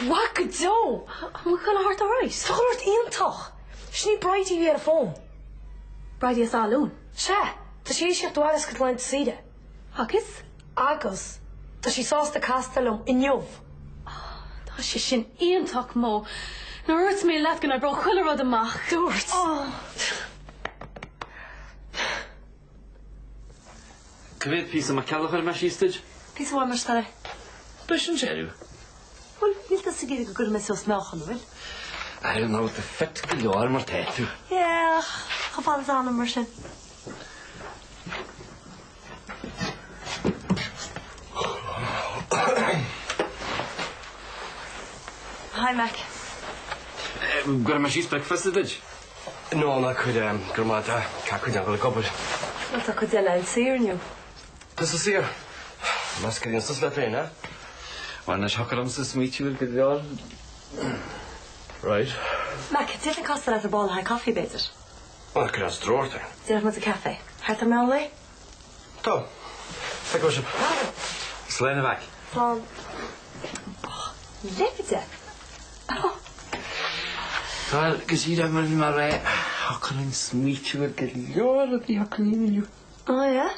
Mhaith go deo! An bhfuil chuile shórt alright? Tá chuile shórt iontach! Sin í Bridie a bhí ar an bhfón. Bridie as Áth Luain? Sea! Tá sí théis theacht abhaile as a cuid laethanta saoire. Agus? Agus tá sí sásta castáil liom inniu! Tá sé sin iontach, Mo. Nár dhúirt mé leat go n-oibreodh chuile rud amach? Dúirt. Cá mhéad píosa macalla a chuirfidh mé síos duit? Píosa amháin mar sin. B'shin deireadh. Bhuel, níl tusa ag iarraidh go gcuirfidh mé suas meáchan, an bhfuil? Arú, nach bhfuil tú fit go leor mar tá tú. Yeah, ach chomh fada is a fhanaim mar sin. Hi, Mac. Gcuirfidh mé síos bricfeasta duit? No, ná cuir, go raibh maith agat, caithfidh cuid againn dul ag obair. Bhuel, tá cuid eile againn saor inniu. Tusa saor? Meas go dtéann tusa leat féin, eh? Bhuel, anois thiocfadh liomsa smaoitiú ar go leor. Right. Mac, d'fhéadfainn castáil leat ar ball le haghaidh caife, b'fhéidir? Bhuel, cuir as dró ort é. Déarfaidh muid an caife. Thart ar meán lae? Tá. Feicfidh sibh. Slán a mhac. Slán. Leifide. Bhuel, go díreach mar a bhí mé a rá, thiocfadh linn smaoitiú ar go leor rudaí a thiocfadh linn inniu. Ó, yeah?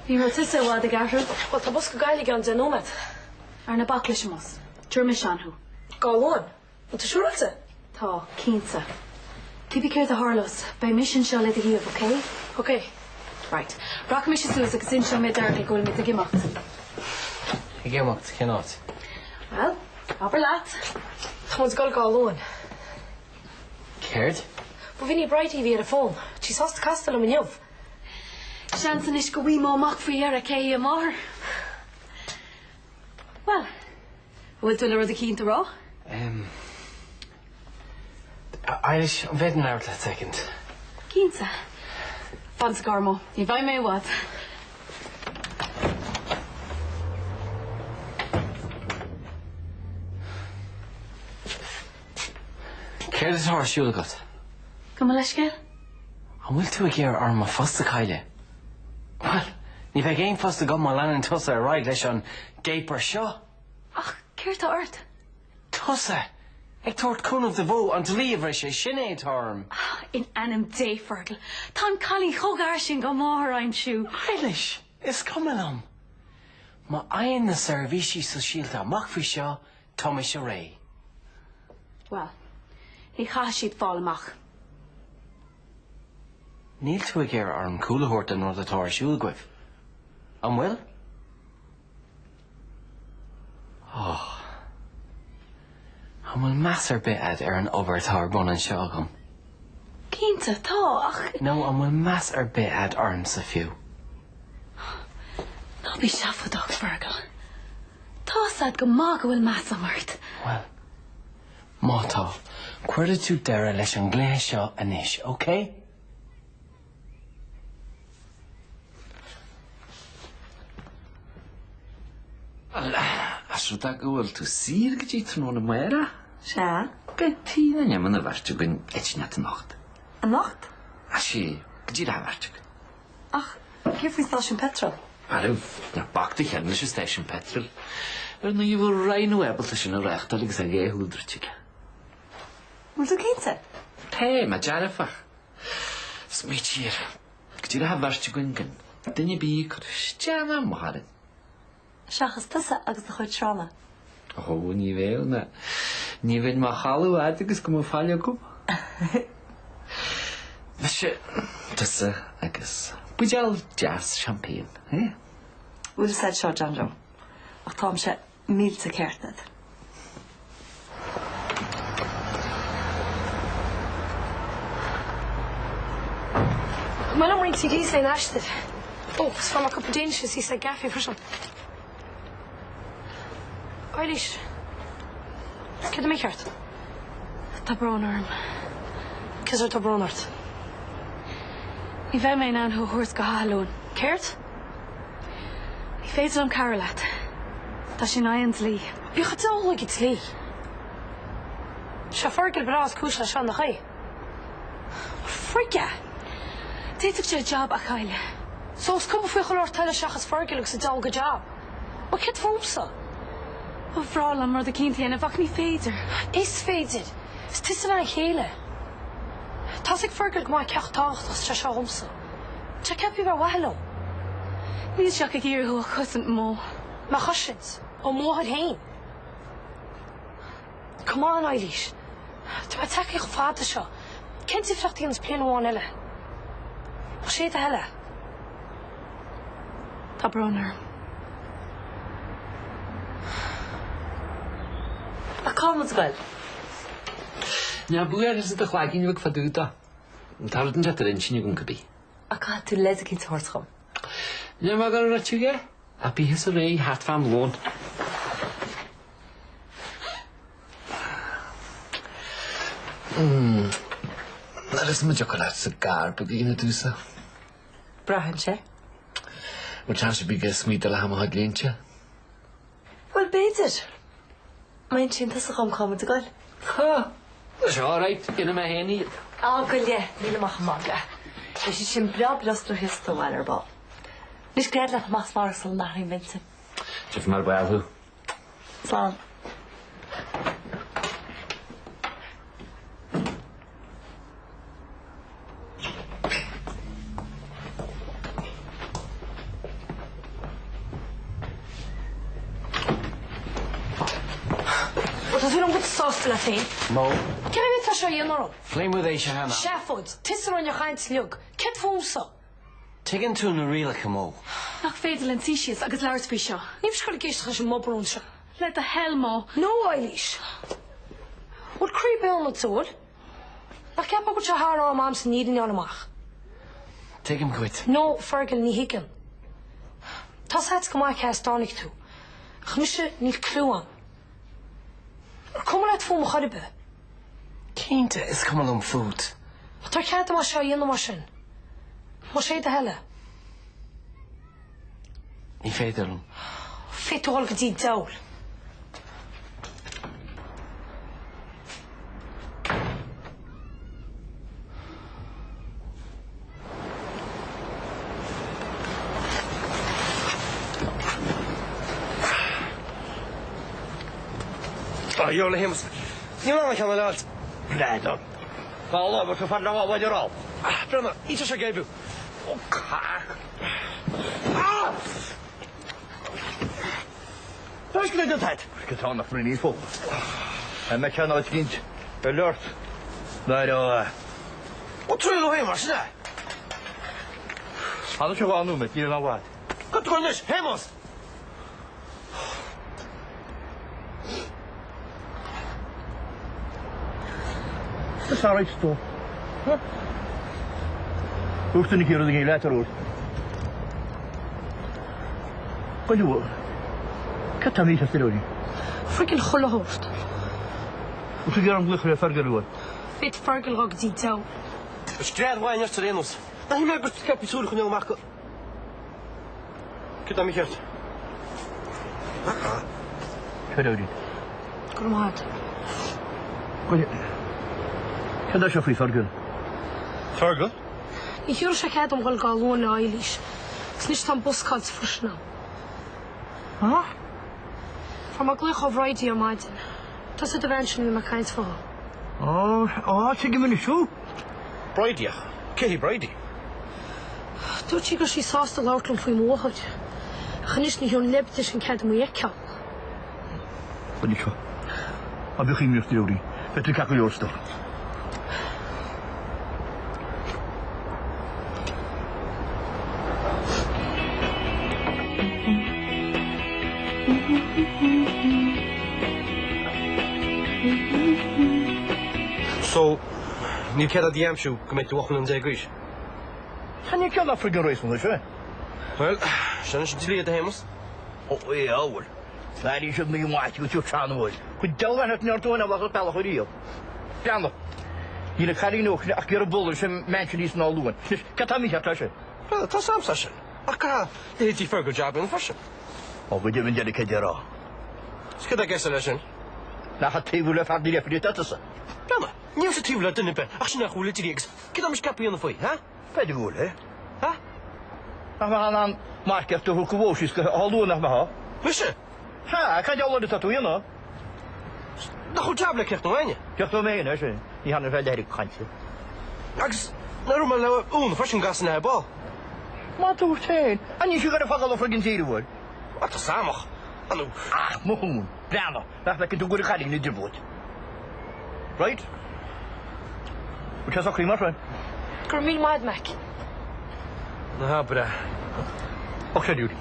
Ní raibh tusa i bhfad ag athrú. Bhuel, tá bus go Gaillimh ann deich nóiméad. Ara ná bac leis an mbus. Tabharfaidh mise ann thú. Go Luain. An tú siúráilte? Tá, cinnte. Cibé céard a tharlós, beidh mise anseo le do thaobh, ok? Ok. Right. Rachaidh mise suas agus inseoidh mé d'Fheargal go bhfuil muid ag imeacht. Ag imeacht? Cén áit? Bhuel, abair leat. Tá muid ag dul go Áth Luain. Céard? Bhuel, b'in í Bridie a bhí ar an bhfón. Tá sí sásta castáil liom inniu. Seans anois go bhfaighidh Mo amach faoi dheireadh cé hí a máthair. Bhuel. An bhfuil tú le rud eicínt a rá? Em. Eilish, an bhféadfainn labhairt leat soicind? Cinnte. Fan sa gcarr, Mo. Ní bheidh mé i bhfad. Céard atá ar siúl agat? Gabh mo leithscéal? An bhfuil tú ag iarraidh orm mo phost a chailleadh? Bhuel, ní bheidh aon phost agam má leanann tusa ar aghaidh leis an gcéapar seo. Ach céard tá ort? Tusa! Ag tabhairt cúnamh do Mhó an dlí a bhriseadh, sin é atá orm. In ainm Dé, Fergal, tá an cailín chomh gar sin dá máthair a aimsiú. Eilish, is cuma liom. Má fhaigheann na seirbhísí sóisialta amach faoi seo, tá mise réidh. Bhuel, ní chaithfidh siad fáil amach. Níl tú ag iarraidh orm cúl a thabhairt don rud atá ar siúl agaibh, an bhfuil? Oh. An bhfuil meas ar bith a'd ar an obair atá ar bun anseo agam? Cinnte, tá, ach. Nó an bhfuil meas ar bith a'd ormsa fiú? Ná bí seafóideach, Fergal. Tá's a'd go maith go bhfuil meas a'm ort. Bhuel, má tá, cuirfidh tú deireadh leis an gcluiche seo anois, ok? Bhuel, as rud é go bhfuil tú saor go dtí tráthnóna amárach. Sea. Beidh tae na n-iomann an bheirt againn áit inteacht anocht. Anocht? Sea, go díreach an bheirt againn. Ach céard faoin stáisiún peitril? Ara, ná bac do cheann leis an stáisiún peitril. Ar ndóigh, an bhfuil Rhino ábalta sin a reáchtáil agus a dhá shúil druidte aige? Bhfuil tú cinnte? Tá mé dearfach. Smaoitigh air. Go díreach an bheirt againn gan duine ar bith ag cur isteach ná amach orainn. Seachas tusa agus do chuid tránna. Ó, ní bheadh, ná ní bheinn mo chodladh fhad agus go mbeadh faill agam. Mise, tusa agus buidéal deas champagne, eh? Bhfuil fhios a'd seo, John Joe, ach táimse millte ceart a'd. Chomh maith liom roinnt CDs le hAistear. Ó, is fuair mé cúpla Danishes thíos ag an gcaife freisin. Eilís, céard atá mícheart? Tá brón orm. Cén sórt atá brón ort? Ní bheidh mé in ann thú a thabhairt go hÁth Luain. Céard? Ní féidir liom cabhrú leat. Tá sé in aghaidh an dlí. Bíodh an diabhal ag an dlí. Sé Fergal breá is cúis leis seo, nach é? Frig é! D'fhéadfadh sé a job a chailleadh. So is cuma faoi chuile shórt eile seachas Fergal agus an deabhal de job. Bhuel céard fúmsa? Ba bhreá liom rud eicínt a dhéanamh ach ní féidir. Is féidir. Is tusa a bhean chéile. Tá's ag Fergal go maith cé chomh tábhachtach is atá sé seo dhomsa. Tá sé ceaptha a bheith ar mhaithe liom. Níl sé ach ag iarraidh thú a chosaint, Mo. Mé a chosaint? Ó m'athair féin? Come on, Eilís. Tá mé tagtha chomh fada seo. Cén difríocht a dhéanas bliain amháin eile? Más é do thoil é. Tá brón orm. Ach cá bhfuil muid ag goil? Ná buail arsa do chlaigín bheag fá dtaobh dó. Tá rud inteacht ar intinn agam cibé. Ach caithfidh tú leid eicínt a thabhairt dhom. Níl mé ag dul a rá tuige. Ach bí thusa réidh thart fá am lóin. Nuair is muid ag leat sa gcarr beag a dhéanamh domhsa. Braitheann sé. Bhfuil seans ar bith go smaoineamh le ham a chuid léinte? Bhuel, b'fhéidir. Má insíonn tusa dhom cá muid ag goil. Ha! Seo, right, déanfaidh mé féin iad. Á, go leith, nílim ach ag magadh. Beidh siad sin breá bruscartha thíos sa bhaile ar ball. Anois gread leat amach sa mhargadh sula n-athraím m'intinn. Tchífidh mé ar ball thú. Slán. Bhuel, tá súil agam go bhfuil tú sásta leat féin. Mo. Cén fáth atá seo a dhéanamh orm? Phléigh muid é seo cheana. Seafóid, tusa a rinne an chaint uilig. Céard fúmsa? Tuigeann tú na rialacha, Mo. Nach féidir linn suí síos agus labhairt faoi seo? Níl mise ag dul ag éisteacht leis an mbobrón seo. Le do thoil, Mo. No, Eilís. Bhfuil croí ar bith ionat, an bhfuil? Nach gceapfá go bhfuil sé thar am a'msa an fhírinne a fháil amach? Tuigim dhuit. No, Fergal, ní thuigeann. Tá's a'd go maith cé as a dtáinig tú. Ach mise, níl cliú a'm. Ar cuma leat fúm a chor ar bith? Cinnte is cuma liom fút. Ach tabhair cead dom é seo a dhéanamh mar sin. Más é do thoil é. Ní féidir liom. Féadfaidh tú dhul go dtí an diabhal. Á, gheall a Shéamais, níl ann a cheann a leáilt. N'fheadar. Tá a lámh acu fad le bhaile ar fhál. Breathnaigh, níl sé seo ag oibriú. Ó, cac. Ah! Tá sé go dtí Go tá nach mbraon fó. Tá mé ceann áit gint ar leort. Nuair a. Ó tríú haon mar sin é. Tháinig sé dhá nóiméad, ní raibh mé i bhfad. Go dtí anois, Shéamus! Is alright dó. Dúirt duine céard a ghéill leat ar uair. Go luath. Cad tá mícheart ar uair? Freaking chuile shórt. Bhfuil tú ag iarraidh an gcloich le Fergal uair? Féadfaidh Fergal dhul go dtí an diabhal. Is gread mhaith ort ar aon nós. Nach mé gur scaipthe súil chun amach go. Cad tá mícheart? Cad é Go raibh maith agat. Cad é seo faoi Fergal? Fergal? Ní thiúrfaidh sé cead dom dhul go Luan le Eilís. Agus anois tá an bus caillte freisin a'm. Huh? Fuair mé glaoch ó Bhridie ar maidin. Tusa do bhean sin a bhí mé ag caint fúithi. Á, á, tuigim anois thú. Bridie, ach cé hí Bridie? Dúirt sí go raibh sí sásta labhairt liom faoi mo mháthair. Ach anois ní thiúrfaidh an leibide sin cead dom í a fheiceáil. Bhuel, seo. Ná bíodh imní ort, a Leoraí. Beidh tú ceart go leor, a stór. So, níl cead a'd í aimsiú go mbeidh tú 18 mbliana d'aois? Tá ní cead ach friggin réasúnta, sea. Bhuel, sin anois an dlí, a Shéamus. Ó, é, bhuel. Bheir siad mí mhaith go dtí an bhfuil. Chuid dealbh aithne neart dóibh nach bealach ar iall. Breathnaigh. Níl an cailín óg sin ach ag iarraidh bualadh leis an mbean sin thíos in Áth Luain. Anois, cad tá mícheart leis sin? Bhuel, tá sam sa sin. Ach caithfidh leithéidí Fergal jab a dhéanamh freisin. Ó, go deimhin deir cad é a rá. Is cad é gceist leis sin? Nach ag taobhú le fear na leifre atá tusa? Breathnaigh. Níl mise ag taobhú le duine ar bith ach sin é an chúl a dlí agus cad tá mise ceaptha a dhéanamh faoi, ha? B'fhéidir go bhfuil, eh? Ha? Nach mbeifeá in ann marcaíocht a thabhairt go bhó síos go hÁth Luain, nach mbeifeá? Mise? Sea, cad deabhal atá tú a dhéanamh? Nach bhfuil jab le críochnú againne? Críochnóidh mé féin é sin, ní thearna mé leithreas cainte. Agus nach raibh mé le Úna freisin gach aon leath ar ball. Má dúirt féin, an níl sí ag fágáil an tír an bhfuil? Á tá samach, an. Ach mo thún, breathnaigh, nach bhfeiceann tú go bhfuil an cailín i dtrioblóid. Right? Bhfuil sé socraithe mar sin? Go raibh míle maith agat, Mac. Ná habair é. Och, sé Judy.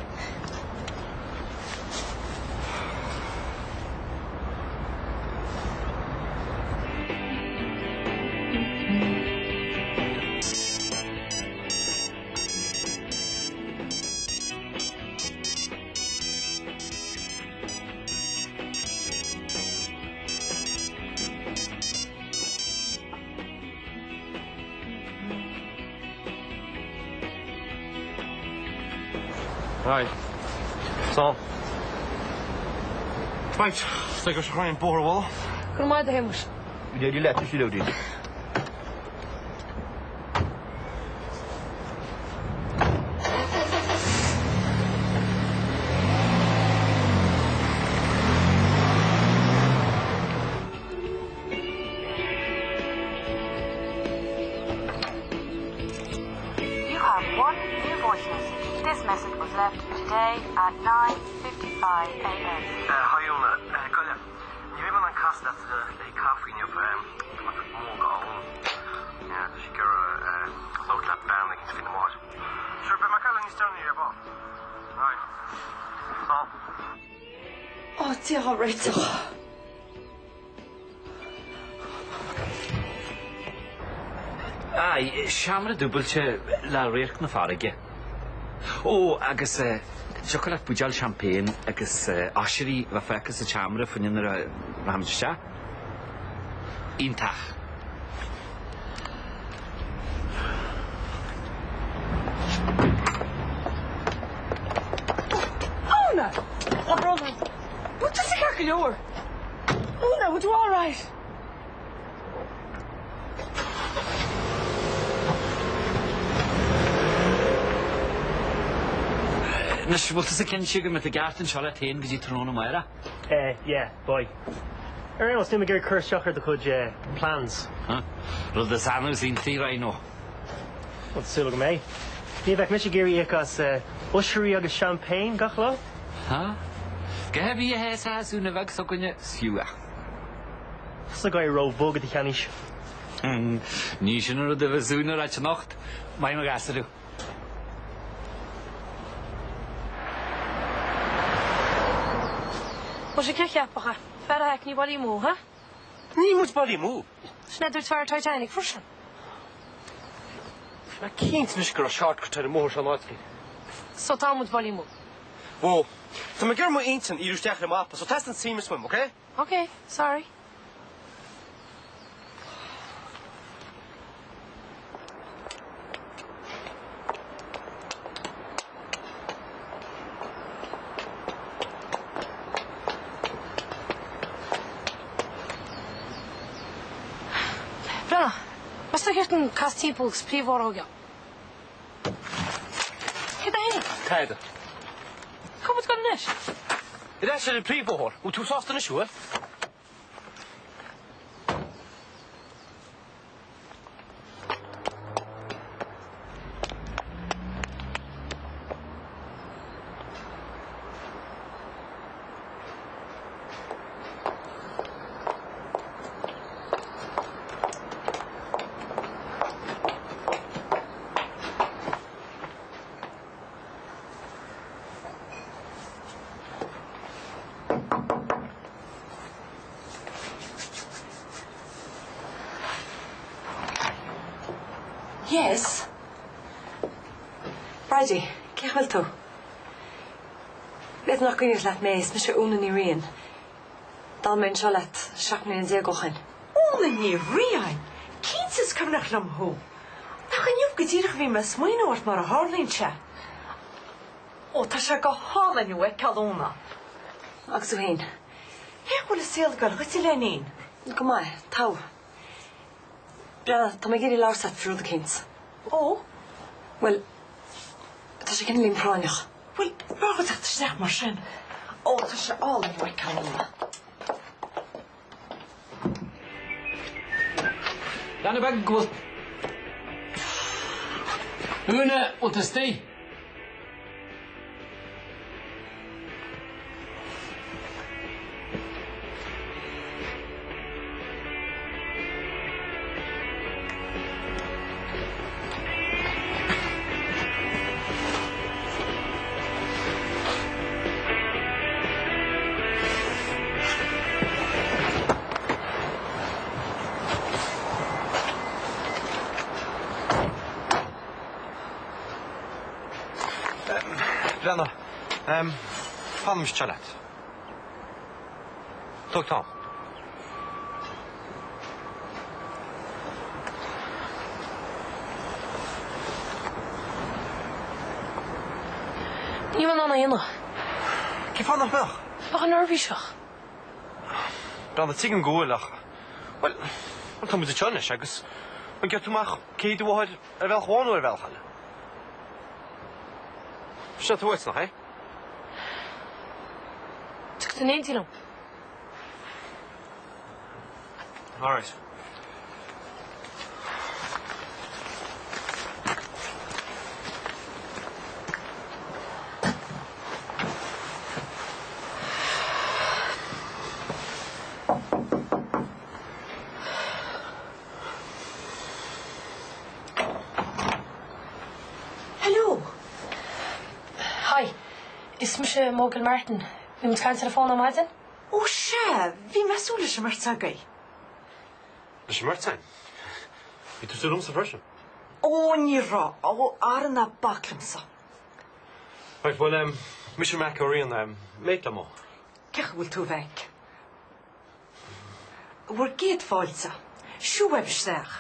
Right. So. Right, so go seo bóthar bhla. Go raibh maith agat, a Shéamuis. Bhí leat is leodí. You have one new voice message. This message was left today at 9.55 a.m. Hi Úna, Goile. Ní raibh mé in ann casadh leat le haghaidh caife inniu, tá mé ag móg á ól. Yeah, tá sí ag iarraidh labhairt le bean éicint faoina máthair. Sure, beidh mé ag cailleadh níos deireanaí ar ball. Right. Slán. Ó, Dia á réiteach. Aye, seomra dúbailte le radharc na farraige. Ó, agus thiocfadh leat buidéal champagne agus oisrí a bheith fágtha sa tseomra fá choinne nuair a rachaimid isteach. Iontach. Úna! Tá brón orm. Bhfuil tusa ceart go leor? Úna, bhfuil tú alright? Anois, bhfuil tusa cinnte go mbeidh tú i gceart anseo leat féin go dtí tráthnóna amárach? Eh, yeah, beidh. Ar aon nós, níl mé ag iarraidh cur isteach ar do chuid, eh, plans. Huh? Rud is annamh is iontaí, Rhino. Bhuel, tá súil agam é. Ní bheadh mise ag iarraidh íoc as, eh, oisrí agus champagne gach lá. Huh? Gach a bhí a théas as Úna bheag s'againne, is fiú é. Tusa ag éirí róbhog i do sheanaois. Ní sin an rud a bheas Úna a ráit anocht. Maith mo ghasúr thú. Muise cé cheapfadh é? Fear a thaitní bailí amú, ha? Níl muid bailí amú. Sin é a dúirt fear Titanic freisin. Bhí mé cinnte anois go raibh shortcut ar an mbóthar seo in áit éigin. So tá muid bailí amú. Whoa. Tá mé ag iarraidh m'intinn a dhíriú isteach ar an mapa, so teastaíonn suaimhneas uaim, ok? Ok, sorry. Brenna, meas tú ar cheart dúinn casadh timpeall agus príomhbhóthar a thógáil? Céard é féin? Tada. Cá bhfuil muid ag dul anois? Ar ais ar an príomhbhóthar. Bhfuil tú sásta anois, bhfuil? Yes. Bridie, cén chaoi a bhfuil tú? B'fhéidir nach cuimhin leat mé, is mise Úna Ní Riain. D'fhan mé anseo leat 17 mbliana ó shin. Úna Ní Riain! Cinnte is cuimhneach liom thú. Nach inniu go díreach a bhí mé ag smaoineamh ort mar a tharlaíonn sé. Ó, tá sé go hálainn thú a fheiceáil, a Úna. Agus tú féin? Cén chaoi a bhfuil an saol ag dul dhuit, a léinín? Go maith, togha. Brenna, tá mé ag iarraidh labhairt leat faoi rud eicínt. Ó? Bhuel, tá Tá sé cineáilín práinneach. Bhuel, b'fhearr dhuit teacht isteach mar sin. Ó, tá sé álainn uait, a Úna. Leanbh beag go bhfuil. Úna, bhfuil tú istigh? Brenna, fanfaidh mise anseo leat. Tóg t'am. Níl mé in ann é a dhéanamh. Cén fáth nach mbeadh? Bheadh neirbhíseach. Brenna, tuigim go bhfuil ach, bhuel, tá muid anseo anois agus an gceapfaidh tú amach cé hí do mháthair ar bhealach amháin nó ar bhealach eile? Sin atá uait, nach é? Tiocfaidh tú in éindí liom. All right. Hello! Hi, is mise Mo Gilmartin. Bhí muid ag caint ar an bhfón ar maidin? Ó sea, bhí mé ag súil leis an mbeirt agaibh. Leis an mbeirt againn? Bhí tú ag súil liomsa freisin? Ó ní raibh, ó ara ná bac liomsa. Right, bhuel, em, mise Mac Ó Riain, em, mate le Mo. Cén chaoi a bhfuil tú a mhaic? Bhur gcéad fáilte. Seo uaibh isteach.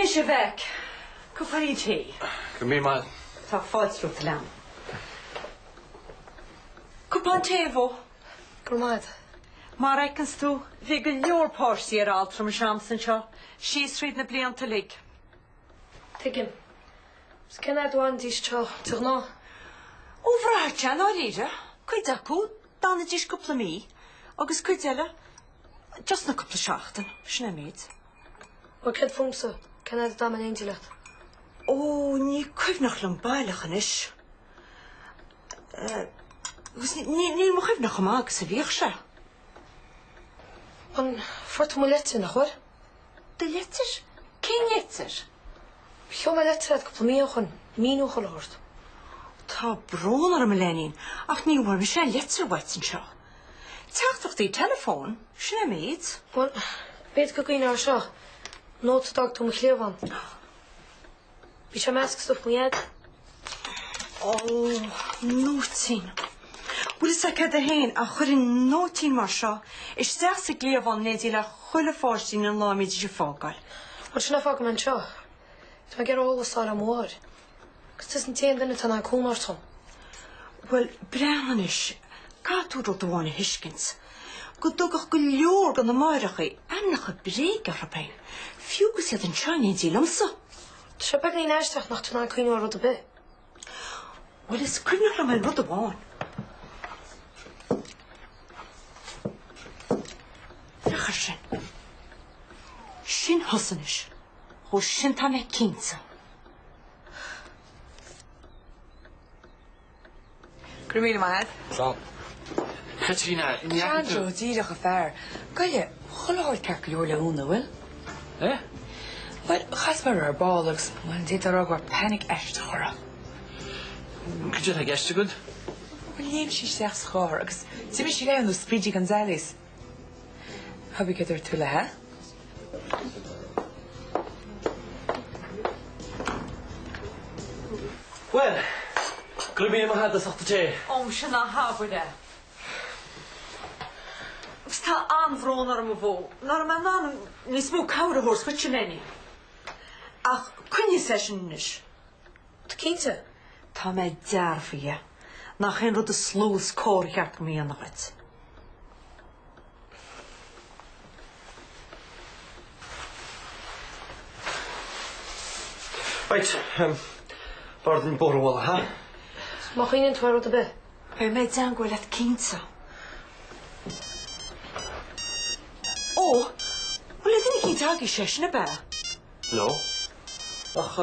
Anois a mhaic, cupáinín tae. Go raibh míle maith. Tá fáilte romhat, a leanbh. Cupán tae, a Mhó. Go raibh maith agat. Mar a fheiceanns tú, bhí go leor páistí ar altramais a'msa anseo, síos thríd na blianta uilig. Tuigim. Agus cén fhad a bhfanaidís anseo de ghnáth? Ó bhraithfeadh sé, i ndáiríre. Cuid acu, d'fhanaidís cúpla mí, agus cuid eile, just na cúpla seachtain, sin é an méid. Bhuel, céard fúmsa? Cén fhad a d'fhan mé in éindí leat? Ó, ní cuimhneach liom baileach anois. Agus níl mo chuimhne chomh maith agus a bhíodh sé. An bhfuair tú mo leitir, nach bhfuair? Do leitir? Cén leitir? Sheol mé leitir agat cúpla mí ó shoin, míniú a chur ort. Tá brón orm, a leainín, ach ní bhfuair mise aon leitir uait anseo. Teachtaireachtaí teileafóin, sin é an méid. Bhuel, b'fhéidir go gcuimhneofá air seo, nóta a d'fhág tú i mo chliabhán. Bhí sé i measc stuif mo Dhaid. Ó, nóitín. Bhfuil fhios agat céard é féin a chuirfinn nóitín mar seo isteach sa gcliabhán in éindí le chuile pháistín an lá a mbídís ag fágáil. Bhuel, sin an fáth go bhfuil mé anseo. Tá mé ag iarraidh eolas a fháil ó mo mháthair. Agus tusa an t-aon duine atá in ann cúnamh a thabhairt dom. Bhuel, breathnaigh anois, caithfidh tú rud amháin a thuiscint, go dtugadh go leor de na máithreachaí ainmneacha bréige orthu féin, fiú agus iad anseo in éindí liomsa. Tá sé beagáinín aisteach nach tú in ann cuimhniú ar rud ar bith. Bhuel, is cuimhneach liom aon rud amháin. Féach air sin. Sin thusa anois. Dhó sin tá mé cinnte. Go raibh míle maith agat. Slán. Caitríona, ní fhaca tú. Sean Joe, díreach a fear. Goile, chuile shórt ceart go leor le Úna, bhfuil? Eh? Bhuel, chas mé uirthi ar ball agus, bhuel, d'fhéadfá a rá go raibh panic aisteach uirthi. Cad é atá i gceist agat? Bhuel, léim sí isteach sa charr agus d'imigh sí léi ar nós Speedy Gonzales. Hubby, cad a dúirt tú léi? Bhuel, Go raibh míle maith agat as ucht an tae. Ó, muise ná habair é. Agus tá an-bhrón orm a bhó, nach raibh mé in ann níos mó cabhair a thabhairt dhuit in éiní. Ach coinnigh leis sin anois. Tú cinnte? Tá mé dearfa dhe. Nach é an rud is lú is cóir a cheart dom a dhéanamh dhuit. Right, b'fhearr dúinn bóthar a bhualadh, ha? Má chuimhníonn tú ar rud ar bith. Beidh mé i dteangmháil leat cinnte. Ó, bhfuil le duine eicínt agaibh seisean ab ea? No. Ach.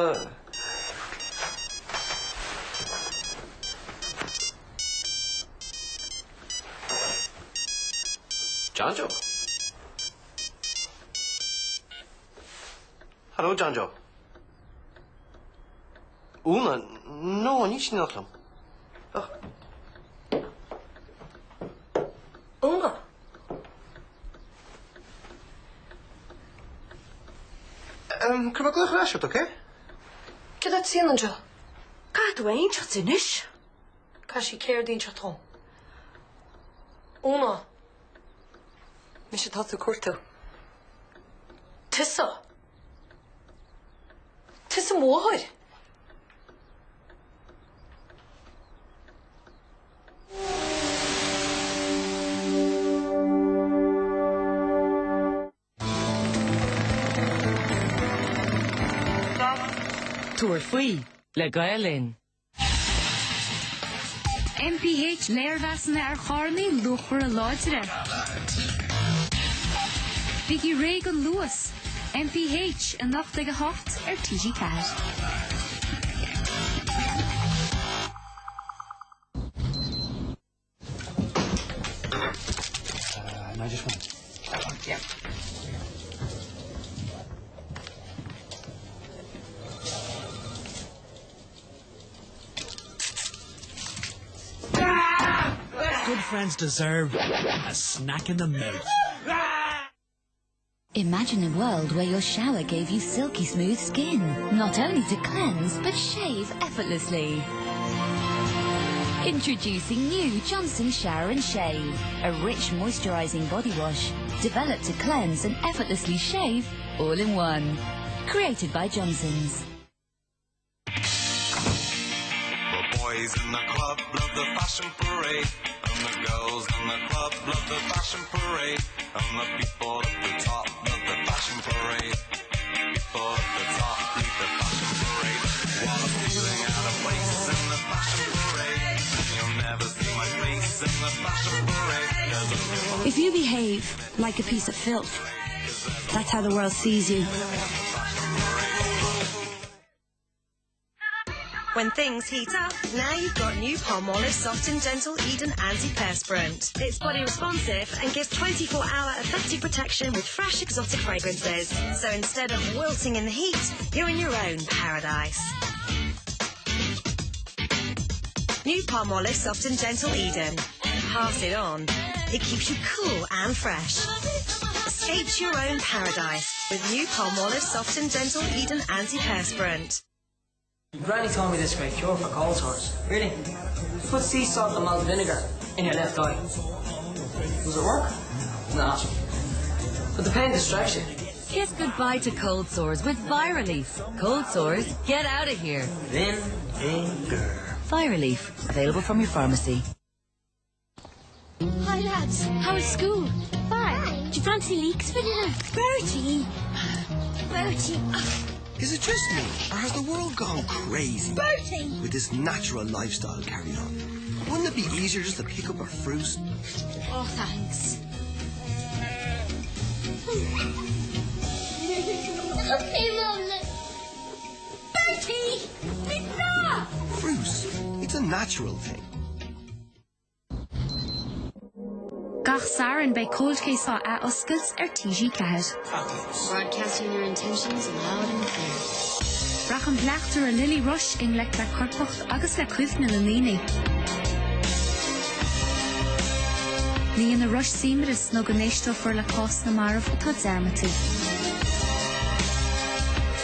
John Joe. Hello, John Joe. Úna, no, ní sin liom. Ach. Úna. Cuirfidh mé glaoch ar ais ort, ok? Céard atá tú a dhéanamh anseo? Caithfidh tú a inseacht di anois. Caithfidh sí céard a inseacht dhom? Úna. Mise atá tú ag cuartú. Tusa? Tusa mo mháthair? Tabhair faoi le Gael Linn. MPH léirmheasanna ar charranna luachmhara láidre. Bígí réidh don luas! MPH, anocht ag 8 ar TG4. Good friends deserve a snack in the mouth. Imagine a world where your shower gave you silky smooth skin. Not only to cleanse, but shave effortlessly. Introducing new Johnson Shower and Shave, a rich moisturizing body wash developed to cleanse and effortlessly shave all in one. Created by Johnson's. The boys in the club love the fashion parade. And the girls in the club love the fashion parade. And the people at the top love the fashion parade. People at the top lead the fashion parade. While I'm feeling out of place in the fashion parade. And you'll never see my face in the fashion parade. 'Cause I'm If you behave like a piece of filth, that's how the world sees you. When things heat up, now you've got new Palmolive Soft and Gentle Eden Antiperspirant. It's body responsive and gives 24-hour effective protection with fresh exotic fragrances. So instead of wilting in the heat, you're in your own paradise. New Palmolive Soft and Gentle Eden. Pass it on. It keeps you cool and fresh. Escape to your own paradise with new Palmolive Soft and Gentle Eden Antiperspirant. Granny told me this great cure for cold sores. Really? Put sea salt and malt vinegar in your left eye. Does it work? No. But the pain distracts you. Kiss goodbye to cold sores with Viralief. Cold sores, get out of here. Vinegar. Viralief, available from your pharmacy. Hi lads, how was school? Fine. Do you fancy leeks for dinner? Bertie! Bertie! Is it just me, or has the world gone crazy? Bertie! With this natural lifestyle carried on. Wouldn't it be easier just to pick up our fruits? Oh, thanks. okay, Mum. Bertie! Pizza! Fruit. It's a natural thing. Gach Satharn beidh Cold Case á athoscailt ar TG4. Broadcasting your intentions loud and clear. Rachaidh an bleachtaire Lily Rush i ngleic le coirpeacht agus le cuimhne na ndaoine. Ní dhéanfaidh Rush suaimhneas nó go n-éisteofar le cás na marbh atá dearmadta.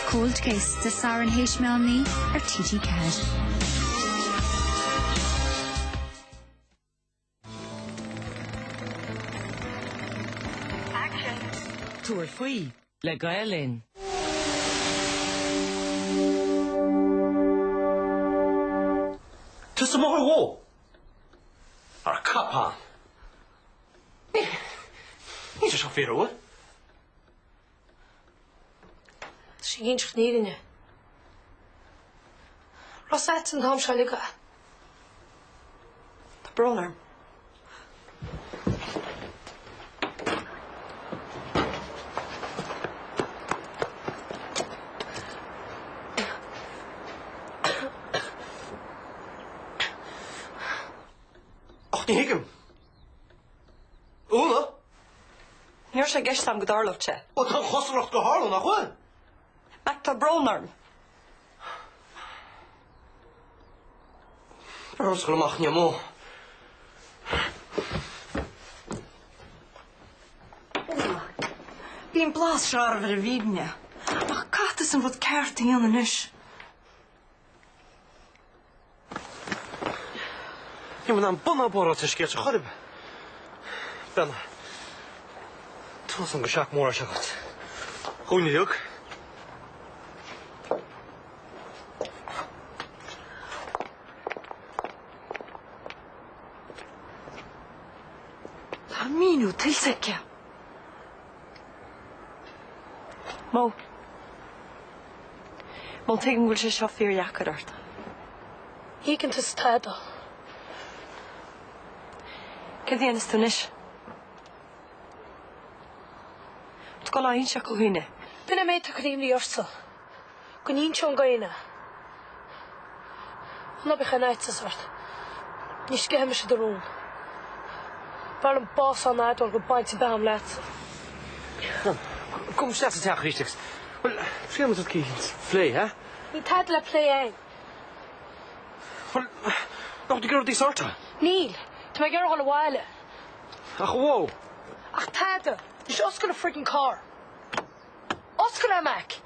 Cold Case, Dé Sathairn théis meán lae ar TG4. Tabhair faoi le Gael Linn. Tusa máthair dhó! Ar capán! Níl sé seo fíor an bhfuil? Tá sé ag inseacht na fírinne. Raibh a fhios agat an t-am seo uilig. Tá brón orm. Ach ní thuigim. Úna? Ní raibh sé i gceist agam go dtarlódh sé. Ó tá an chosúlacht gur tharla, nach bhfuil? Mac, tá brón orm. Beir orm dul amach níl mó. Úna, bíonn blas searbh ar an bhfírinne. Ach cad is an rud ceart a dhéanamh anois? Níl mé in ann bun ná barr a fháil ar an scéal seo chor ar bith. Ben, tá a fhios agam gur seac mór é seo agat. Dhúinn uilig. Tá míniú tuillte aici. Mo. Mo, tuigim go bhfuil sé seo fíordheacair ort. Ní thuigeann tusa tada. Céard a dhéanfas tú anois? Tú ag dul á inseacht do dhaoine. B'in an méid atá ag cur imní ortsa. Go n-inseoinn do dhaoine. Ná bíodh aon fhaitíos ort. Ní sceithfidh mise do rún. B'fhearr liom bás á n-admháil gur baint a bheith agam leatsa. Gabh isteach sa teach arís agus, bhuel, triail muid rud eicínt a phlé, eh? Níl tada le plé ann. Bhuel, nach bhfuil tú ag iarraidh rudaí a shortáil? Níl. Tá mé ag iarraidh dul abhaile. Ach a Mhó. Ach tada. Anois oscail an friggin carr. Oscail é, Mac!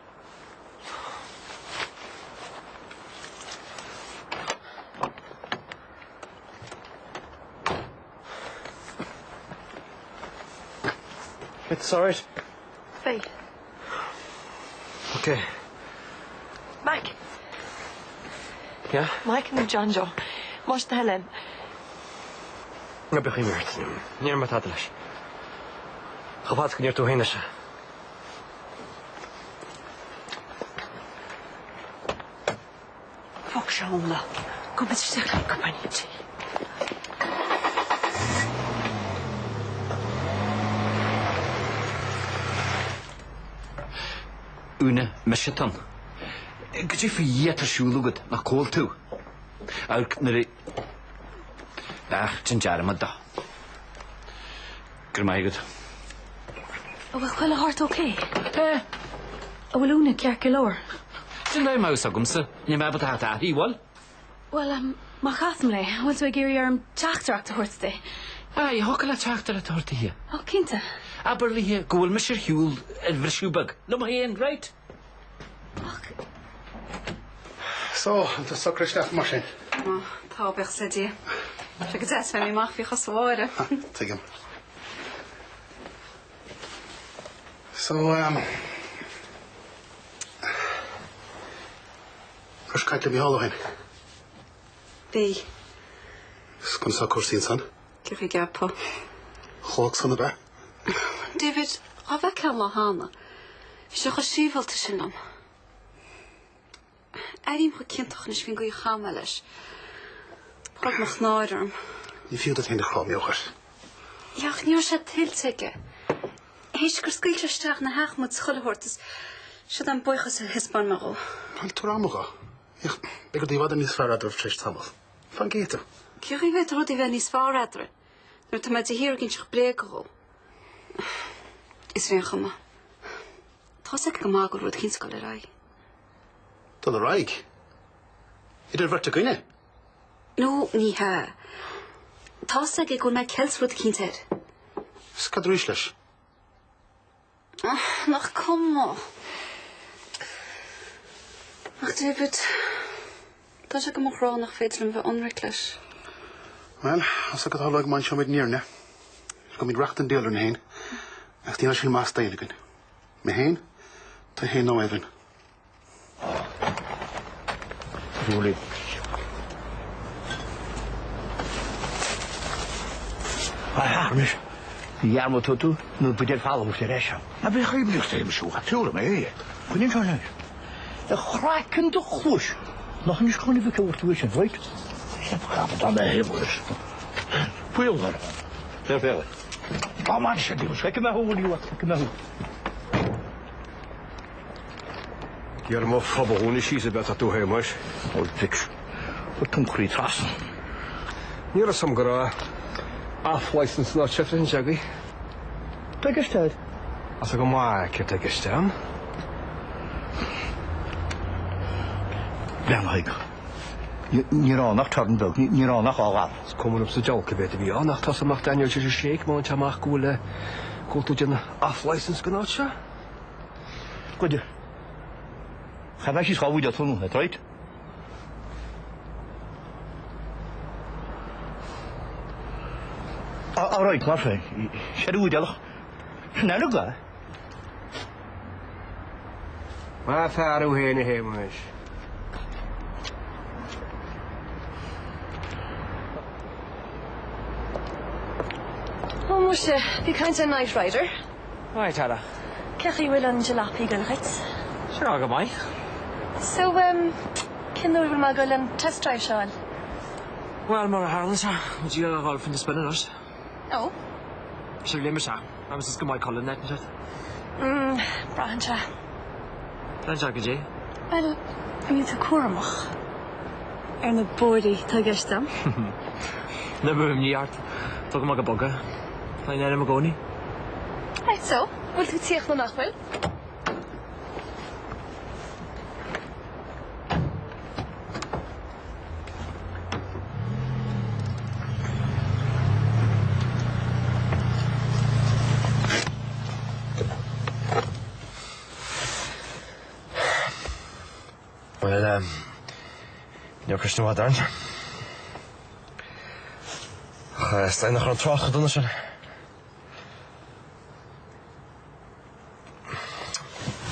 It's alright. Beidh. Okay. Mac. Yeah? Mike nó John Joe. Más do thoil é. Ná bíodh imní ort. Ní déarfaidh mé tada leis. Chomh fada is go ndeir tú féin leis é. Bhog sé ón lá. Gabhfaidh muid isteach le cupán tae. Úna, mise atá ann. Goidé faoi Dhia atá ar siúl agat, nach codlaí tú? Amharc nuair a. Ach, déan dearmad de. Go raibh maith agat. An bhfuil chuile shórt ok? An bhfuil Úna ceart go leor? Sin é mar a bheas agamsa, níl mé ábalta theacht uirthi, bhfuil? Bhuel, má chasaim léi, an bhfuil tú ag iarraidh orm teachtaireacht a thabhairt di? Aye, thiocfadh leat teachtaireacht a thabhairt di. Ó, cinnte. Abair léi go bhfuil mise ar shiúl ar bhriseadh beag, liom féin, right? Ach. So, an tú socraithe isteach mar sin? Ó, tá, buíochas le Dia. Tá sé go deas bheith amach faoi chosa Mháire. Tuigim. So, um, Raibh caint le Mícheál ó shin? Bhí. Is conas tá cúrsaí ansan? Cé chaoi a gceapfá? Chomh holc san ab ea? David, dhá bhfeicfeá an lá cheana, bhí sé chomh síobhalta sin liom. Airím chomh ciontach anois faoin gcaoi a chaith mé leis. Tá beagnach náire orm. Ní fiú duit féin a chrá, m'eochair. Yeah, ach ní raibh sé tuillte aige. Théis gur scaoil sé isteach ina theach muid is chuile shórt is siod é an buíochas a thaispeáin mé dhó. Bhuel, tabhair am dhó. Beidh rudaí i bhfad níos fearr eadraibh tar éis tamaill. Fan go bhfeicfidh tú. Cé chaoi a bhféadfadh rudaí a bheith níos fearr eadrainn nuair atá mé de shíor ag inseacht bréaga dhó? Is ar aon chuma. Tá's aige go maith go bhfuil rud eicínt ag dul ar aghaidh. Dul ar aghaidh? Idir an bheirt againne? No, ní hea. Tá's aige go bhfuil mé ag ceilt rud eicínt air. Is cad arís leis? Nach cuma. Ach David, tá sé go mo chrá nach féidir liom bheith ionraic leis. Bhuel, is go dtarlóidh má inseoimid an fhírinne. Go mbeidh racht an diabhail orainn féin, agus ní raibh sin maith d'aon againn. Mé féin, tú féin nó Evan. Julie. A Shearmais, dhearmad tú tú nó buidéal folamh ar ais ann. Ná bí chuimhneach Séamus ó tharla mé. Coinnigh anseo anois. A chraiceann do chluais. Nach anois chun a bheith ag tú sin, right? Dá mbeadh Shéamus. Fuíoll orm. Féach, féach. Dá mbeadh sé Séamus. Feicfidh mé thú, Willie, feicfidh mé thú. Iarr mo phobal dhúinne síos a bheith tú Shéamuis. Ó, Dick, chuir tú an croí trasna. Ní raibh 'fhios a'm go raibh off licence ná treifreann agaibh. Tá i gceist agat. As go maith céard tá i gceist a'm. Breathnaigh. Ní raibh ann ach torann beag, ní raibh ann ach á ghabh. Is cuma liom sa diabhal cé mhéad a bhí ann ach tá 'fhios a'm nach dtaitneoidh sé sé má fhaigheann sé amach go bhfuil go bhfuil tú ag déanamh off licence den áit seo. Goide. Chaith mé síos 2 bhuidéal tráthnóna, that's right. All right, mar sin, sé bhuidéal ach sin eile go. Maith fear thú fhéin a Shéamuis. Ó muise, bí ag caint ar Knight Rider. Hi Tara. Cén chaoi a bhfuil an jalopy ag dul dhuit? Sure, go maith. So, em, cén uair a bhfuil mé ag dul an test drive seo a fháil? Bhuel, mar a tharla sé, muid ag dul faoina spin anois. Ó? Sure, léim isteach, agus is go maith codladh in áit inteacht. Mm, braitheann sé. Braitheann sé goidé? Bhuel, an mbíonn tú cúramach? Ar na bóithrí atá i gceist agam. Ná bíodh imní ort, tógfaidh mé go bog é. Tá in ainm i gcónaí. Right so, bhfuil tú ag tíocht nó nach bhfuil? Bhuel, ní raibh ceist i bhfad ann. Ach is dóigh nach raibh an trácht chomh dona sin.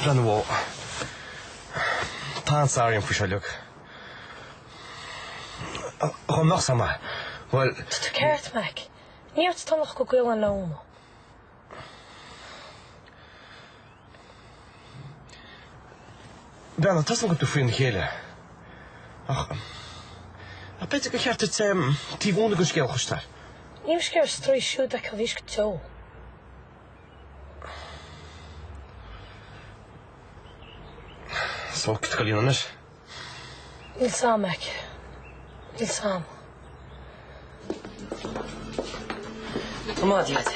Breathnaigh, tá an-sorry orm faoi seo uilig. Chomh mbeadh sé maith, bhuel. Tá tú ceart, Mac. Ní ort atá ach go gcaolann le Úna. Breathnaigh, tá 'fhios a'm go bhfuil tú faoina chéile. Ach, ach b'fhéidir gur cheart duit taobh Úna den scéal a chloisteáil. Níl mise ag iarraidh straois siúd a fheiceáil arís go deo. So, cad tá tú a dhéanamh anois? Níl 's a'm, Mac. Níl 's a'm. Go maith, Dhaid.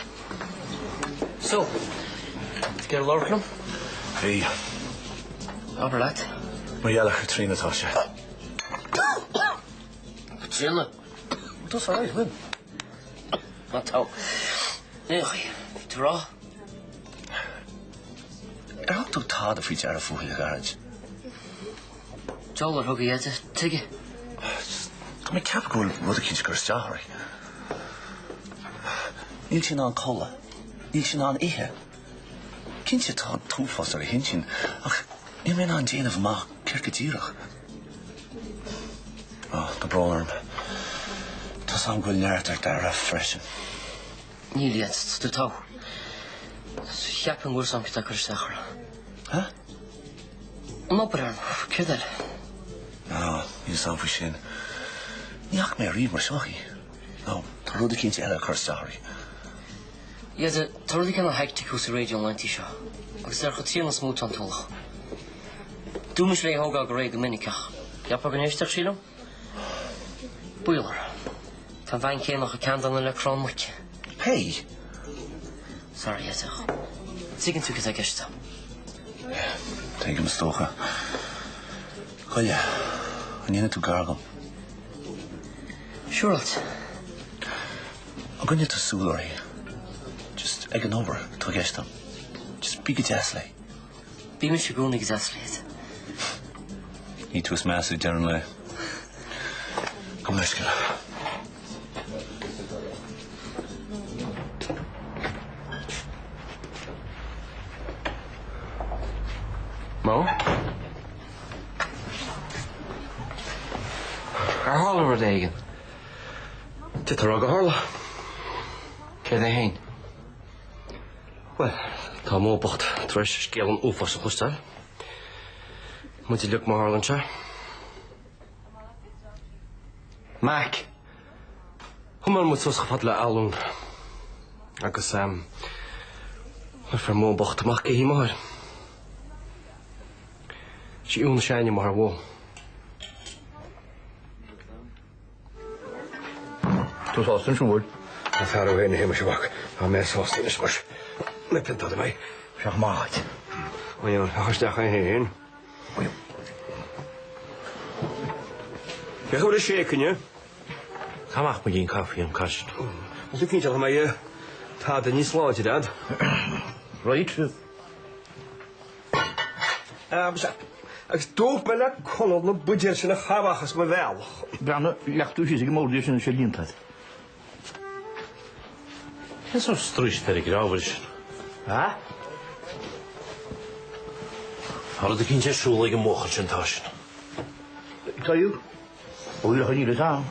So, ag iarraidh labhairt liom? Bhí. Abair leat. Mar gheall ar Chaitríona atá sé. Caitríona? Tá sé right, bhfuil? Má tá. Ní bhí tú rá. Ar thug tú tada faoi deara fúithi le gairid? Diabhal ar thug a Dheaide, tuige? Tá mé ag ceapadh go bhfuil rud eicínt ag cur isteach uirthi. Níl sí in ann codladh. Níl sí in ann ithe. Cinnte tá an t-uafás ar a hintinn ach níl mé in ann déanamh amach céard go díreach. Ó, tá brón orm. Tá's a'm go bhfuil neart ar Dara freisin. Níl a Dhaid, tá tú togha. Cheapfainn go bhfuil 's a'm céard atá ag cur isteach uirthi. Hah? An obair ar ndóigh, céard eile? Ná, níl 's a'm faoi sin. Ní fhaca mé ariamh mar seo í. No, tá rud eicínt eile ag cur isteach uirthi. A Dhaid, tá rudaí cineál hectic thuas sa raidió an laethanta seo, agus is ar Chaitríona is mó atá an t-ualach. Dúirt mise léi é a thógáil go réidh go minic ach cheapfá go n-éistfeadh sí liom? Baol orthu. Tá an bhean chéanna chomh ceanndána le crann muice. Hey! Sorry, a Dhaid. Tuigeann tú cad tá i gceist agam. Tuigim, is dócha. Goile, an ndéanfaidh tú gar dhom? Siúráilte. An gcoinneoidh tú súil uirthi? Just ag an obair atá i gceist agam. Just bí go deas léi. Bímse i gcónaí go deas léi. Ní tú is measa ag deireadh an lae. Gabh mo leithscéal. rud éigin. D'fhéadfá a rá gur tharla. Céard é fhéin? Bhuel, tá Mo bocht tar éis scéal an uafáis a chloisteáil. Muid uilig má tharlaíonn sé. Mac! Thiomáin muid suas chomh fada le Athlone agus fuair Mo bocht amach cé hí máthair. Sí Úna s'againne máthair Mhó. Tú sásta anois, an bhfuil? Tá fear ó fhéin a Shéamais a mhac. Tá mé sásta anois muis. Na piontáid mé. Féach amach duit. Ó féach isteach é fhéin. Féach a bhfuil i séic inniu. Caith amach muigín caife an caiseal. Tá tú cinnte nach mbeidh tada níos láidre a'd. Right. Agus agus dúirt mé le Conall na buidéil sin a chaitheamh amach as mo bhealach. Breathnaigh, leag tú síos ag an mbord é sin is é líonta a'd. Cén sórt straois atá ar an gcreámhair sin? A? Tá rud eicínt ar siúl ag an mbuachaill sin, tá sin. Tá you? Ó, níl a fhios a'm.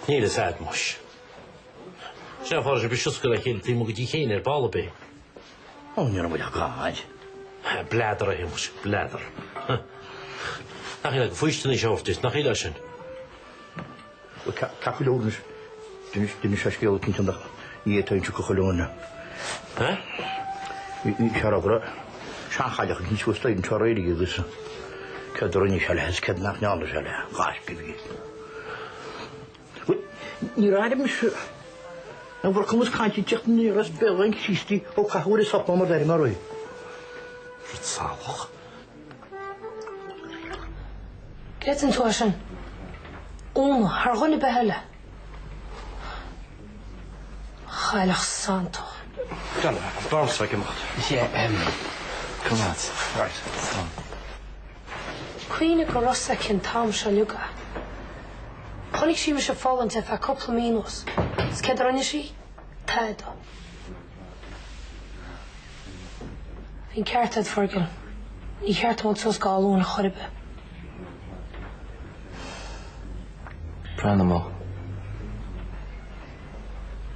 Níl a fhios a'd, muis. Sin an fáth a raibh sibh ag sioscadh le chéile taobh amuigh go dtí féin ar ball ar bith. Ó, ní raibh muid ach ag caint. Bladar a Shéamais, bladar. Nach é go faoistiní seo duit, nach é sin? Ceart go leor anois, d'inis sé scéal cinnte nach ní fhéadfainn a chuile dhuine. Bhí sé ag rá go raibh seanchailleach éicint suas staighre anseo aréir aige agus céard a rinne sé léi is céard nach ndearna sé léi, gaisce a bhí. Bhuel, níor airigh mise an bhfuair cumas cainte teacht aniar as béal an Chríostaí ó caitheadh ar an sop mar d'fheirmeoir é. Rud salach. Creideann tú é sin? Úna, thar dhuine ar bith eile. Chailleach santach. Breathnaigh, b'fhearr ag imeacht. Yeah, come on. Right. Slán. Cuimhnigh go raibh fhios aici an t-am seo uilig. Chonaic sí mise ag fulaingt ar feadh cúpla mí anuas. Is céard a rinne sí? Tada. Bhí an ceart a'd, Fergal. Ní cheart dom dul suas go Áth Luain chor ar bith. Breathnaigh, Mo.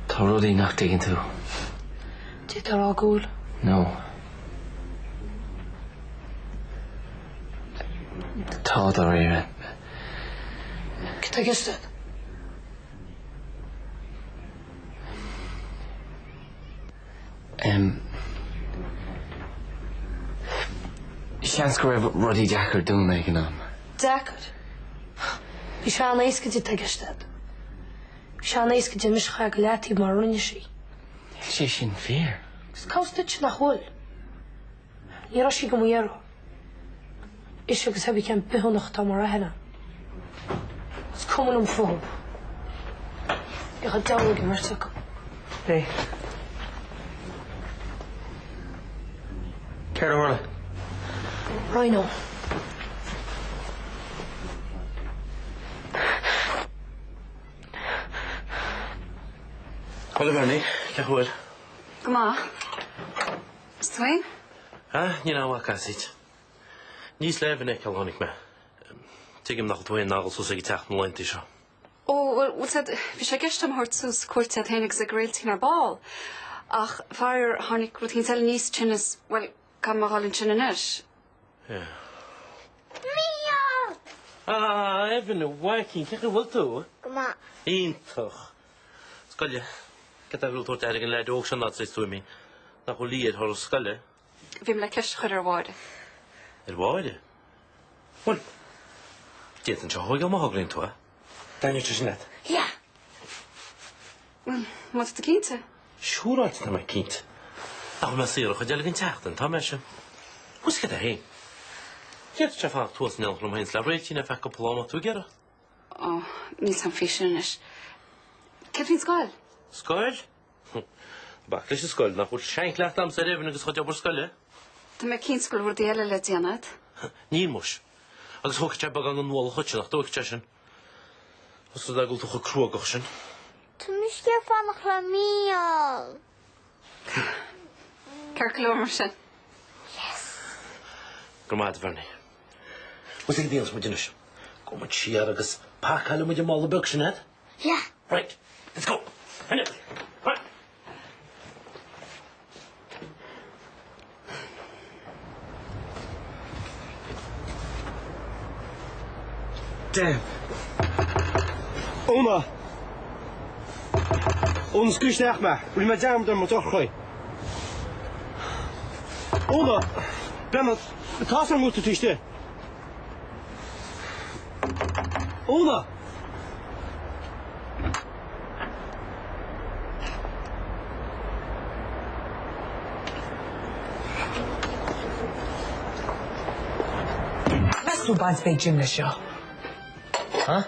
Tá rudaí nach dtuigeann tú. D'fhéadfá a rá go bhfuil. No. Tá, dáiríre. Cad tá i gceist agat? Em. Seans go raibh rudaí deacair dúinn ag an am. Deacair? Bhí sé an-éasca di atá i gceist agat. Bhí sé an-éasca di mise a chur go leataobh mar a rinne sí. Níl sé sin fíor. Agus cá bhfios duitse nach bhfuil? Ní raibh sí go mo iarraidh. Ise agus cibé cén bithiúnach atá mar athair ann. Is cuma liom fúthu. Bíodh an diabhal ag an mbeirt acu. Hey. Céard a tharla? Rhino. Bhuel a Bhernie, cén chaoi a bhfuil? Go maith. Is tú fhéin? Ah, níl aon mhaith casaoid. Níos le Evan a fheiceáil a tháinig mé. Tuigim nach bhfuil tú féin in ann a dhul suas ag an teach na laethanta seo. Ó, bhuel, bhfuil 's a'd, bhí sé i gceist agam a thabhairt suas cuairt ort féin agus ag Réiltín ar ball. Ach, faraor, tháinig rud éicint eile aníos tinneas, bhuel, caithfidh mé a dhul ansin anois. Yeah. Mícheál! Ah, Evan, a mhaicín, cén chaoi a bhfuil tú? Go maith. Iontach. Scoile. Cad é a bhfuil tú ag tabhairt aire don leaid óg seo ná tar éis tú imithe? Nach bhfuil luí air thuras scoile? Bhí mé le ceist a chur ar Mháire. Ar Mháire? Bhuel, d'fhéadfainnse a thóigeáil má thograíonn tú é. Taitneoidh sé sin leat? Yeah! Bhuel, má tá tú cinnte. Siúráilte tá mé cinnte. Nach bhfuil mé saor an chuid eile den tseachtain, tá mé sin. Bhuel, céard é féin? D'fhéadfadh sé fanacht thuas in éineacht liom féin is le Réiltín ar feadh cúpla lá má tá tú ag iarraidh. Ó, níl 's a'm faoi sin anois. Céard faoin scoil? Scoil? Bac leis an scoil, nach bhfuil seanchleachtadh a'msa ar Evan agus a chuid obair scoile? Tá mé cinnte go bhfuil rudaí eile le déanamh a'd. Níl, muis. Agus thógfaidh sé beagán den ualach dhuitse, nach dtógfaidh sé sin? Os rud é go bhfuil tú chomh cruógach sin. Tá mise ag fanacht le Mícheál. Ceart go leor mar sin. Yes! Go raibh maith a'd, a Bhernie. Bhuel, céard a dhéanfas muid anois? Gabhfaidh muid siar agus. Pacálfaidh muid an mála beag sin agat. Yeah. Right, let's go. Right. Damn. Úna! Úna, scaoil isteach mé. Rinne mé dearmad ar mo dhroch-chroí. Úna! Breathnaigh, tá fhios agam go bhfuil tú taobh istigh. Úna! Meas tú baint bheith ag Jim leis seo? Ha?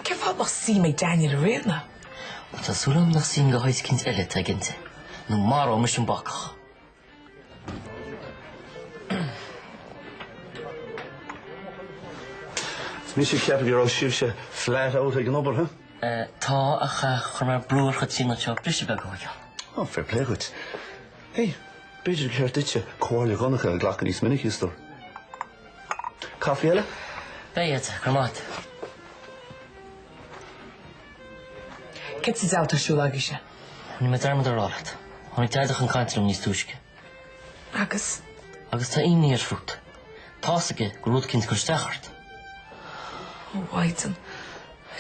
Cén fáth a mbeadh suim ag Daniel i Ríona? Bhuel, tá súil agam nach suim de shaghas eicínt eile atá aige inti, nó maróidh mise an bacach. Is mise ag ceapadh go raibh sibhse flat out ag an obair, huh? Tá, ach chuir mé brú ar Chaitríona anseo briseadh beag a thógáil. Oh, fair play dhuit. Hey, b'fhéidir gur cheart duitse comhairle Dhonncha a ghlacadh níos minice, a stór. Caife eile? Beidh, go raibh maith agat. Céard sa diabhal atá ar siúl agaibhse? Rinne mé dearmad a rá leat. Tháinig Deaide chun cainte liom níos túisce. Agus? Agus tá imní air fút. Tá's aige go raibh rud eicínt ag cur isteach ort. Ó, a Mhaighdean.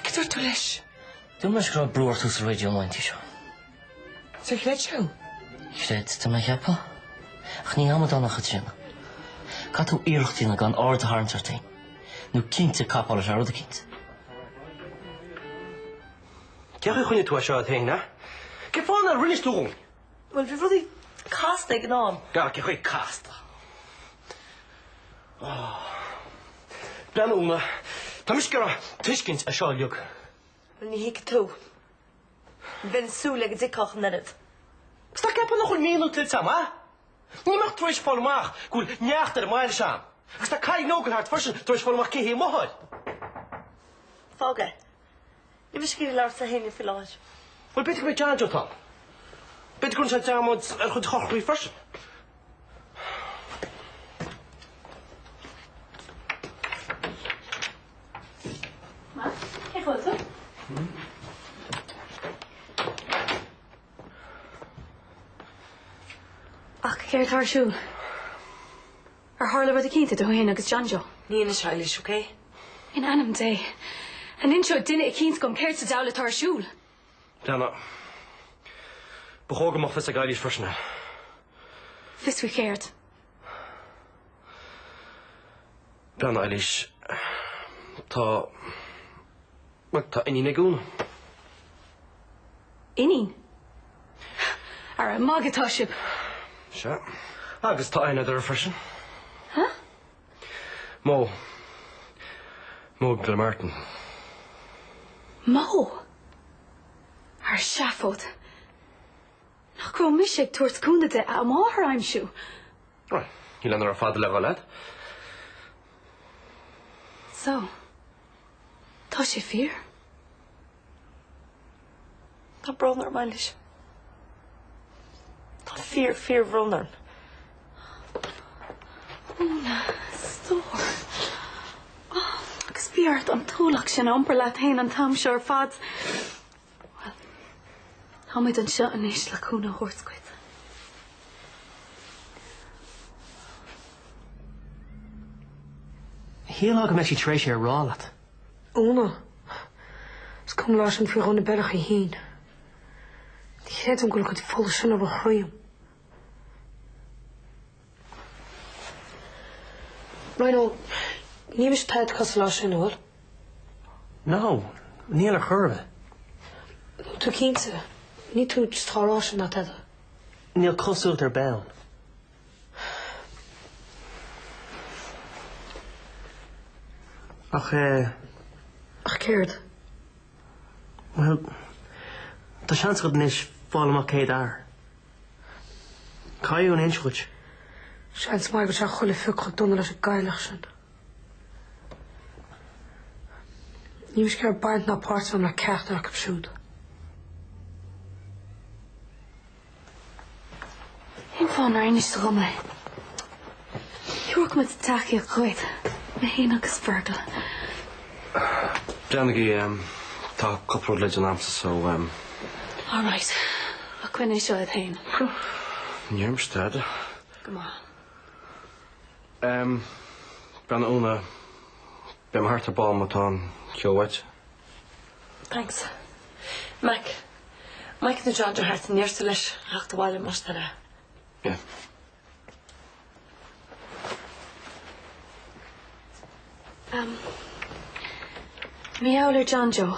Cad a dúirt tú leis? Dúirt mé leis go raibh brú ort thuas sa raidió an laethanta seo. Is ar chreid sé thú? Chreid, tá mé a cheapadh. Ach ní amadán í Caitríona. Caithfidh tú iarracht a dhéanamh gan aird a tharraingt ort féin. Nó cinnte capálfaidh sé rud eicínt. Cén chaoi a choinnigh tú é seo ort féin, eh? Cén fáth nár inis tú dhúinn? Bhuel, bhí rudaí casta ag an am. Gar, cén chaoi casta? Breathnaigh, Úna, tá mise ag iarraidh tuiscint ar seo uilig. Bhuel, ní thuigfidh tú. Bheinn ag súil le go dtuigfeá ach an oiread. Is tá ceapadh nach bhfuil míniú tuillte agam, eh? Ní mbeadh tar éis fáil amach go bhfuil neacht ar an mbaile seo agam. Agus tá cailín óg thart freisin tar éis fáil amach cé hí a máthair. Fág é. Níl mise ag iarraidh labhairt le héinne faoi láthair. Bhuel, b'fhéidir go mbeidh John Joe ann. B'fhéidir go rinne sé dearmad ar chuid shocraí freisin. Matt, cén chaoi a bhfuil tú? Ach céard atá ar siúl? Ar tharla rud eicínt idir thú féin agus John Joe? Ní anois, Eilís, ok? In ainm Dé, an inseoidh duine eicínt dom céard sa diabhal atá ar siúl? Breathnaigh, ba chóir go mbeadh fios ag Eilís freisin. Fios faoi chéard? Breathnaigh, Eilís, tá, bhuel, tá iníon ag Úna. Iníon? Ara, ag magadh atá sibh. Sea. Agus tá aithne agat uirthi freisin. Huh? Mo. Mo Gilmartin. Mo? Ar seafóid. Nach raibh mise ag tabhairt cúnamh di a máthair a aimsiú? Right. Níl aon uair fada le dhul agat. So, tá sé fíor? Tá brón orm, Eilís. Tá fíor, fíor-bhrón orm. Úna, a stór. Agus bhí ort an t-ualach sin a iompar leat féin an t-am seo ar fad. Bhuel, tá muid anseo anois le cúnamh a thabhairt dhuit. Shílfeá go mbeadh sí tar éis é a rá leat. Úna, Is cuma leis sin faoi dhó na beirte í féin. Ní chreidim go bhfuil an chuid fola sin ar a chroí. Rhino, níl mise tada cosúil leis sin, an bhfuil? No, níl ar chor ar bith. Tú cinnte? Ní tú just atá á rá sin ná tada. Níl cosúlacht ar bith ann. Ach eh. Ach céard? Bhuel, tá seans agat anois fáil amach cé d'fhear. Caithfidh Úna inse dhuit. Seans maith go bhfuil sé chuile phioc chomh dona leis an gcailleach sin. Níl mise ag iarraidh baint ná páirt a bheith agam le ceachtar acu siúd. Cén fáth nár inis tú dhom é? Thabharfadh muid tacaíocht dhuit, mé féin agus Fergal. Breathnaigí, tá cúpla rud le déanamh a'msa so. All right. Ach coinnigh seo duit féin. Ní deirim tada. Go maith. Breathnaigh Úna, beidh mé thart ar ball má tá an ceol uait. Thanks. Mac, Mike nó John Joe thart an ndéarfá leis a theacht abhaile más toil é. Yeah. Um, mar gheall ar John Joe.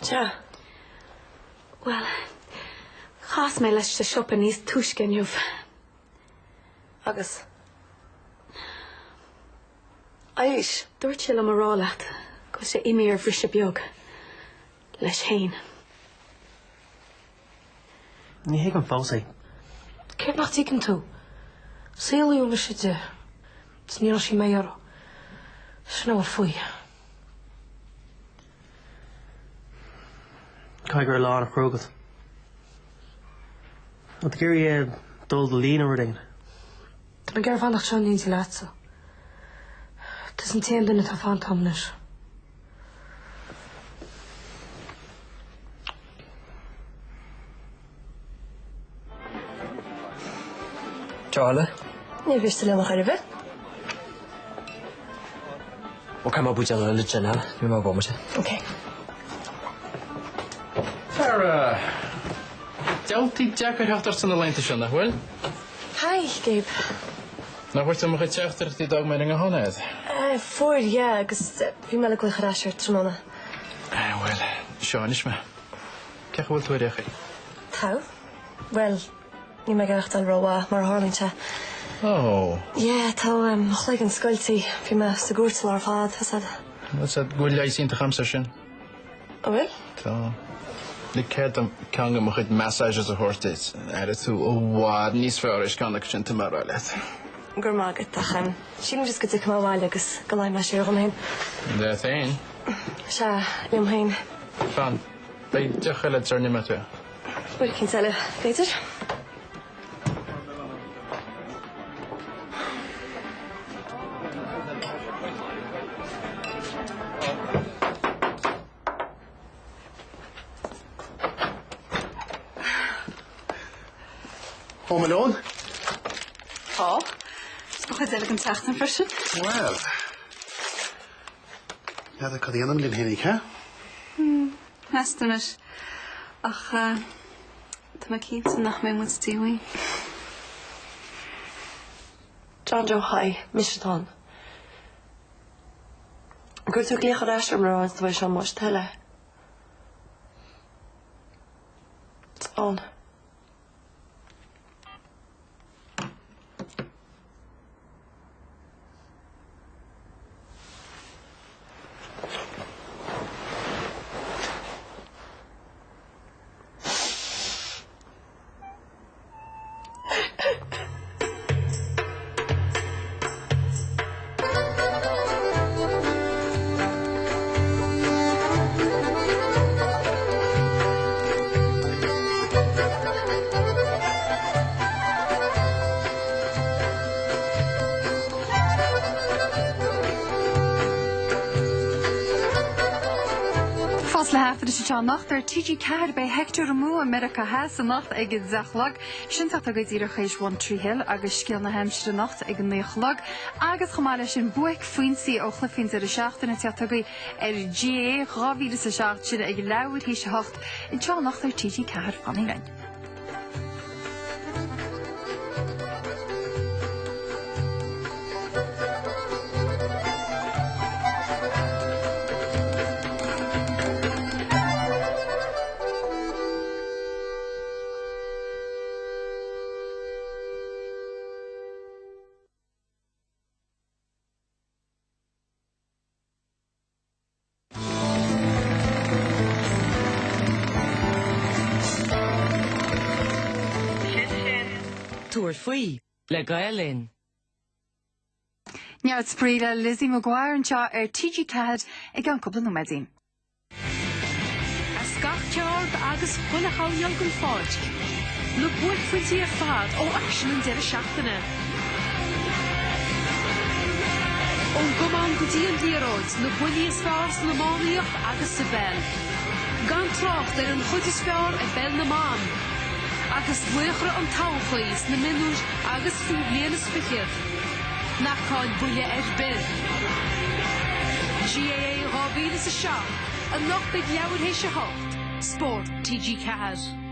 Sea. Bhuel, chas mé leis sa siopa níos túisce inniu. Agus? Éist. Dúirt sé liom a rá leat go bhfuil sé imithe ar bhriseadh beag. Leis féin. Ní thuigim fós é. Céard nach dtuigeann tú? Saolaíodh mise di. Is ní raibh sí méith orthu. Sin a bhfuil faoi. Caithfidh go raibh lá an-chrua agat. An bhfuil tú ag iarraidh dul do luí nó rud éigin? Tá mé ag iarraidh fanacht anseo in éindí leatsa. Tusa an t-aon duine atá fanta agam anois. Charlie? Níor mhiste liom ar chor ar bith. Ó caithfidh mé buidéal eile gin a fháil, níl mé bomaite. Ok. Tara! Diabhaltaí deacair theacht ort sna laethanta seo, nach bhfuil? Hi, Gabe. Nach bhfuair tú mo chuid teachtaireachtaí a d'fhág mé ar an nguthán agat? Fuair, yeah, agus bhí mé le glaoch ar ais ort tráthnóna. Bhuel, seo anois mé. Cén chaoi a bhfuil tú ar aon chaoi? Tá. Bhuel, níl mé ag aireachtáil rómhaith, mar a tharlaíonn sé. Oh. Yeah, tá mo chloigeann scoilte. Bhí mé sa gcúirt an lá ar fad, tá 'fhios a'd. Bhfuil 'fhios a'd go bhfuil leigheas iontach a'msa air sin. An bhfuil? Tá. Lig cead dom ceann de mo chuid massages a thabhairt duit. Aireoidh tú i bhfad níos fearr théis ceann acu sin, tá mé a rá leat. Go raibh maith agat, ach sílim just go dtiocfaidh mé abhaile agus go luífidh mé siar dhom féin. Leat féin? Sea, liom féin. Fan, beidh deoch eile a'd sara n-imeoidh tú. Uair eicínt eile, b'fhéidir. Home Alone? Tá. Is mo chuid eile den tseachtain freisin. Well. N'fheadar cad a dhéanfainn linn fhéinig, ha? Hmm, meas tú anois. Ach tá mé cinnte nach mbeidh muid díomhaoin. John Joe, hi. Mise atá ann. An gcuirfidh tú glaoch ar ais orm le rá an bhfuil sé más toil é? Slán. Fós le theacht anois anseo anocht ar TG4 beidh Hector Amú i Meiriceá Theas anocht ag a 10 a chlog. Sin teacht go díreach théis One Tree Hill agus scéal na haimsire anocht ag a 9 a chlog agus chomh maith leis sin buaicphointí ó chluichí an deireadh seachtaine ag teacht chugaibh ar GAA 2007 sin ag leathuair théis a hocht anseo anocht ar TG4. Fanaigí linn. Tabhair faoi le Gael Linn. Neart spraoi le Lizzie McGuire anseo ar TG4 i gceann cúpla nóiméidín. As gach ceard agus chuile choirnéal den pháirc. Na buaicphointí ar fad ó aicsean an deireadh seachtaine. Ón gCamán. go dtí an liathróid, na buillí is fearr san iománaíocht agus sa bpeil. Gan trácht ar an chuid is fearr i bpeil na mban. Agus laochra an todhchaí sna mionúir agus faoi bhliain is fichead. Nach caill buille ar bith. GAA 2007, anocht ag leathuair théis 8, Spórt TG4.